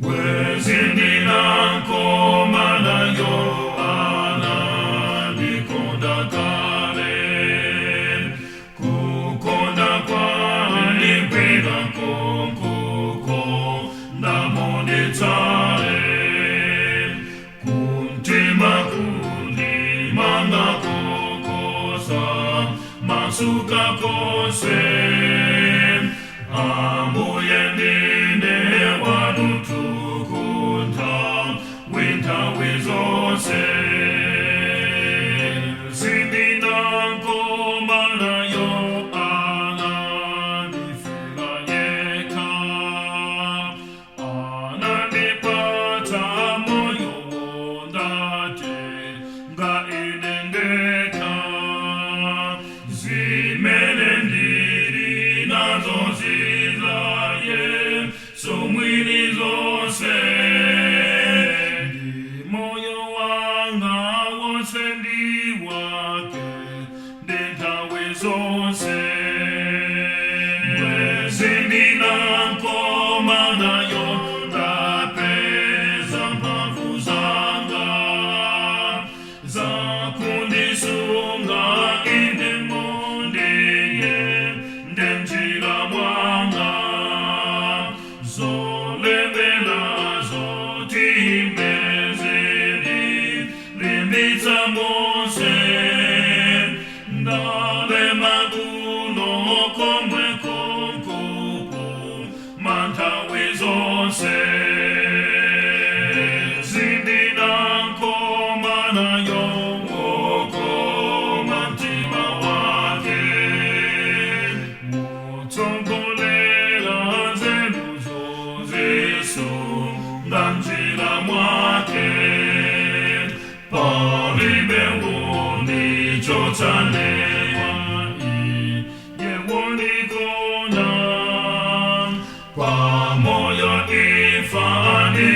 Bwezi ndinankomana yo anandikonda kale, kukonda kwandigwira konkuko ndamonditsale, kumtima kundimanga kokosa masuka kose. Ambuye ndine wanutukunta winthawi zonse. Sindinankomana yo anandifela yekha, anandipatsa moyo wondate nga ine ndekha. Zimene ndili nazo zizaye somwini zonse, ndi moyo wanga wonse ndi wake ndi nthawi zonse. Bwezi ndinankomana yo ndapeza mphamvu zanga zakundisunga ine mondiye ndenjira mwanga, zolembela zotimbezeni limbitsa mose, ndalema kuno komwe konkuku manthawi zonse. Sindinankomana yo wokoma mtima wake, wotsogolera nzeru zozisunga njira mwake, palibe wondichotsanewa iye wondikonda pamoyo imfa ndi